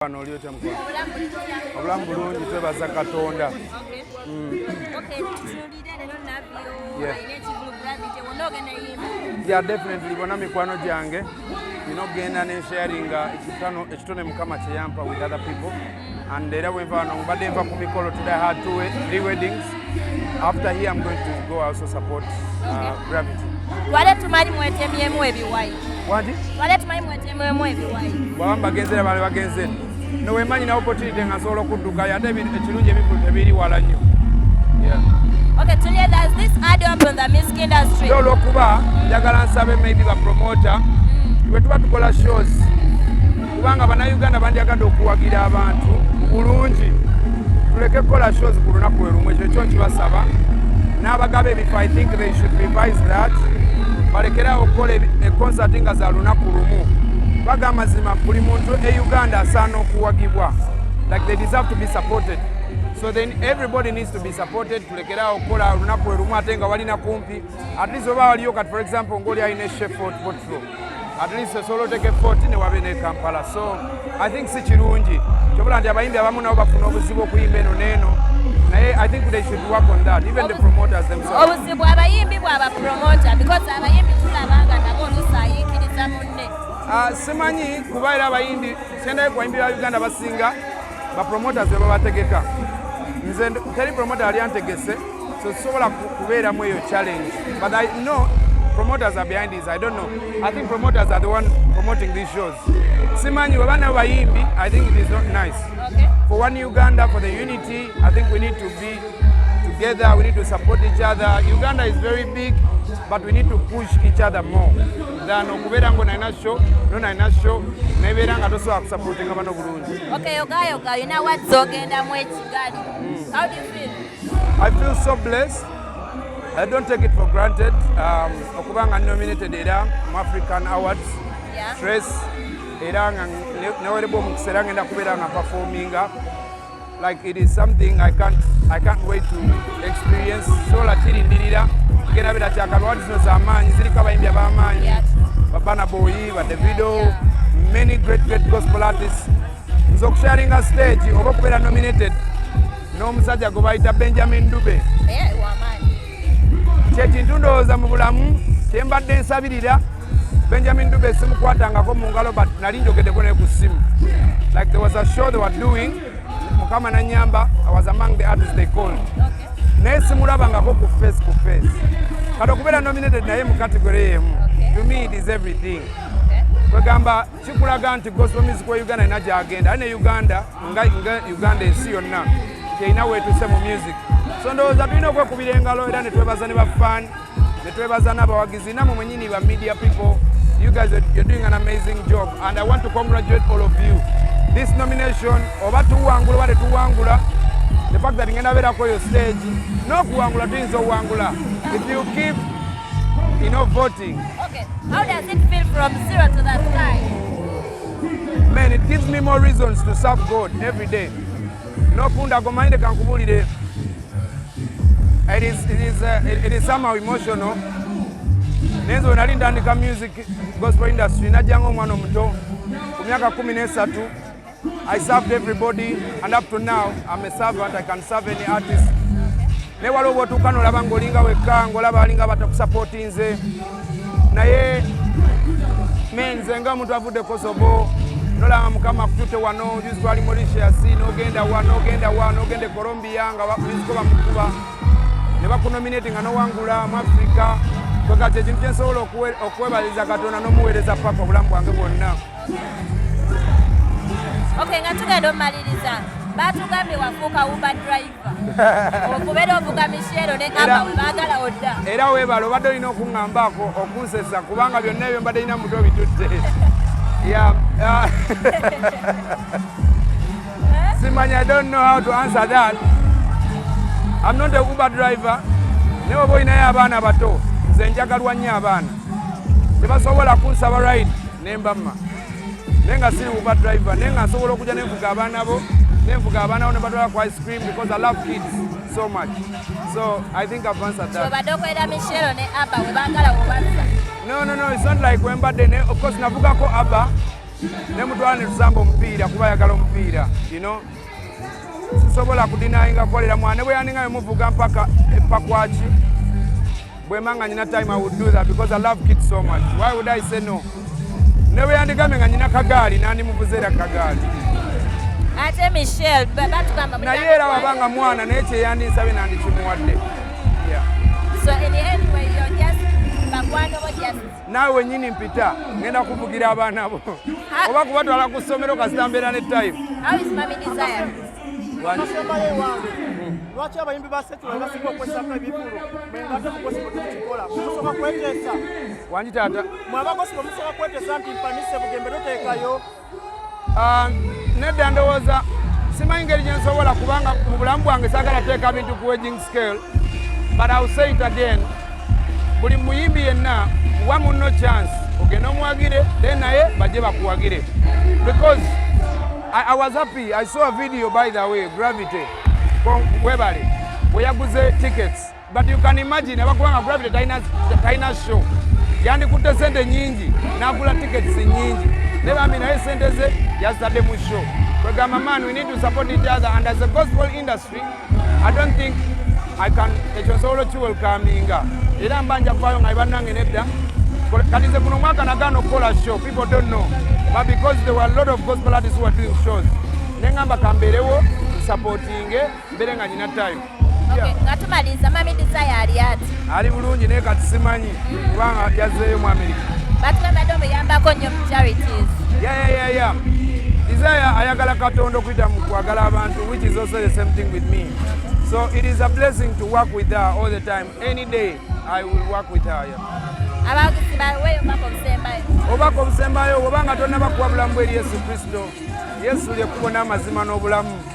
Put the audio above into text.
Wano oli otya, mukwano? Obulamu bulungi, twebaza Katonda. Tutunuulire leero Navio alina ekivulu Gravity, wonna ogenda yimba? Yeah, definitely. Bonna mikwano gyange, nina okugenda nensharinga ekitone Mukama kyeyampa with other people. And era bwenva wano, mbadde nva ku mikolo. Today I had two, three weddings. After here I'm going to go also support Gravity. Twale tumanyi mwetemyemu ebiwayi. Wangi? Twale tumanyi mwetemyemu ebiwayi. Bwaba mbagenzera, bale bagenze nowemanyi na opportunity nga nsobola okuddukayo, ate ekirungi ebivulu tebiri wala nnyo. Yeah. Okay, Tulia, does this add up on the music industry? Era olwokuba njagala nsabe maybe bapromota bwe tuba tukola shows, kubanga Bannayuganda bandyagadde okuwagira abantu mu bulungi, tuleke kukola shows ku lunaku lwe lumu. Ekyo kyo nkibasaba n'abagaba ebifo. I think they should revise that, balekerawo okukola econcert nga za lunaku lumu. Baga amazima, buli muntu e Uganda asaana okuwagibwa, like they deserve to be supported, so then everybody needs to be supported. Tulekerawo okukola olunaku lwe lumu ate nga walina kumpi. At least oba waliyo kati, for example, ng'oli alina e Fort Portal, at least osobola oteeka e Fort ne wabe ne Kampala. So I think si kirungi kyobula nti abayimbi abamu nabo bafuna obuzibu okuyimba eno n'eno, naye I think they should work on that, even the promoters themselves. Obuzibu abayimbi bw'abapromota, because abayimbi tulaba nga nabo oluusi ayiikiriza munne. Ah, simanyi, kuba era abayimbi kyendayo ku bayimbi ba Uganda basinga bapromoters be babategeka. Nze teri promoter ali antegese, so sisobola kubeeramu eyo challenge, but I know promoters are behind this. I don't know, I think promoters are the one promoting these shows. Simanyi weba nabo bayimbi. I think it is not nice. For one Uganda, for the unity, I think we need to be together. We need to support each other. Uganda is very big, but we need to push each other more than okubeera ngo nalina show no nalina show, nebeera nga tosobola kusupportinga bano bulungi. Okay, yogayoga olina wazza ogendamu e Kigali. How do you feel? I feel so blessed. I don't take it for granted. Okuba nga nominated era mu African Awards Trace, era nga newerebwa omukisa, era ngenda kubeera nga performinga. Like, it is something I can't wait to experience. Sola kirindirira kigenda beera kyakabi. Awards zino z'amaanyi, ziriko abayimbi ab'amaanyi, ba Burna Boy, ba Davido, many great, great gospel artists. Nze okusharinga stage oba okubeera nominated n'omusajja gwe bayita Benjamin Dube, Eh, wamaanyi. Kyekintu ndowooza mu bulamu kyembadde nsabirira. Benjamin Dube simukwatangako mu ngalo, but nali njogeddeko naye ku ssimu. Like, there was a show they were doing, Mukama nanyamba, I was among the artists they called, naye simulabangako ku face ku face. Kati okubeera nominated naye mu category emu, to me it is everything. Kwegamba kikulaga nti gospel music wa Uganda erina gyagenda, ate ne Uganda nga Uganda, ensi yonna terina weetuse mu music. So ndowooza tulina okwekubira engalo era ne twebaza ne bafan, ne twebaza n'abawagizi, namwe mwenyini ba media people. You guys you're doing an amazing job and I want to congratulate all of you. This nomination, oba tuwangula oba tetuwangula, the fact that ngenda beerako eyo stage, n'okuwangula tuyinza owangula if you keep voting. Okay. How does it feel from zero to the sky? Man, it gives me more reasons to serve God every day. N'okunda gomanyi, leka nkubulire, it is somehow emotional. Naye nze we nali ntandika music, gospel industry, najjanga omwana omuto ku myaka 13. I served everybody and up to now I'm a servant. I can serve any artist, naye waliwo bwotuuka nolaba ng'olinga wekka, ng'olaba balinga batakusupportinze. Naye me nze nga omuntu avudde Kosovo, nolaba Mukama akututte wano. Juzi twali Mauritius, n'ogenda wa, n'ogenda wa, n'ogenda e Colombia nga music bamukuba ne bakunominate nga nowangula mu Africa. Kwekati ekintu kyensobola okwebaliza Katonda n'omuweereza paka obulamu bwange bwonna. Okay, nga tugenda omumaliriza, batugambye wafuuka Uber driver, okubeera ovuga Michelle ne Abba we baagala odda. Era weebala, obadde olina okuŋŋambaako okunsesa, kubanga byonna ebyo mbadde nina mutwe bitutte. Yeah, simanyi, I don't know how to answer that. I'm not a Uber driver, naye oba olinayo abaana bato, nze njagalwa nnyo abaana, tebasobola kunsaba ride nembamma, naye nga siri Uber driver, naye nga nsobola okujja nenvuga abaana bo, nenvuga abaana bo ne batwala ku ice cream, because I love kids so much. So I think I've answered that. Obadde okolera Michelle ne Abba, we baagala wobazza. No, it's not like wembadde ne, of course navugako Abba. Nemutwala netusamba omupiira kuba ayagala omupiira. Sisobola kudenyinga kukolera mwana, ne bwe yandinga nemuvuga mpaka epakwaki, bwema nga nyina time, I would do that because I love kids so much. Why would I say no? Ne bwe yandigambye nga nyina kagaali, nandimuvuze era kagaali. Ate Michelle, batugamba Naye era wabanga mwana, naye kyeyandinsabye nandikimuwadde. Yeah. So in anyway, you're just bakwano bo just. Naawe wenyini mpita ngenda kuvugira abaana bo oba kubatwala ku ssomero, kasita mbeera ne time. How is Mami Desire? Akasembayo ewange, lwaki abayimbi ba secular basinga okwesako ebivulu, mwe ngate mu gospel tekikola? Musooka kweteesa? Wangi, taata? Mwe aba gospel musooka kweteesa nti mpanise bugembe toteekayo? Ah, nedda, ndowooza simanyi ngeri gye nsobola, kubanga mu bulamu bwange saagala teeka bintu ku weighing scale, but I'll say it again, buli muyimbi yenna wa munno chance, ogende omuwagire, then naye bajje bakuwagire, because I was happy I saw a video, by the way, Gravity webale bwe yaguze tickets, but you can imagine abakubanga Gravity talina show, yandikutte sente nyingi n'agula tickets nyingi, ne bambi naye sente ze yazitadde mu show. Kwegamba, man, we need to support each other, and as a gospel industry, I don't think I can, ekyo nsobola okiwelcominga, era mba nja kuvaayo nga bannange nedda. Kati nze guno omwaka nagaana okukola show. People don't know, but because there were a lot of gospel artists who were doing shows, neŋŋamba kambeerewo nsupportinge, mbeere nga nyina time. Okay, nga tumaliriza, Mami Desire ali ati? Ali bulungi, naye kati simanyi kubanga yazzeeyo mu America. Batugamba dde omuyambako nnyo mu charities. Yeah. Desire ayagala Katonda okuyita mu kwagala abantu, which is also the same thing with me. So it is a blessing to work with her all the time. Any day I will work with her. Yeah. Abawagizi baweeyo obubaka obusembayo. Obubaka obusembayo, obanga tonnaba kuwa bulamu bweri Yesu Kristo, Yesu lyekkubo n'amazima n'obulamu.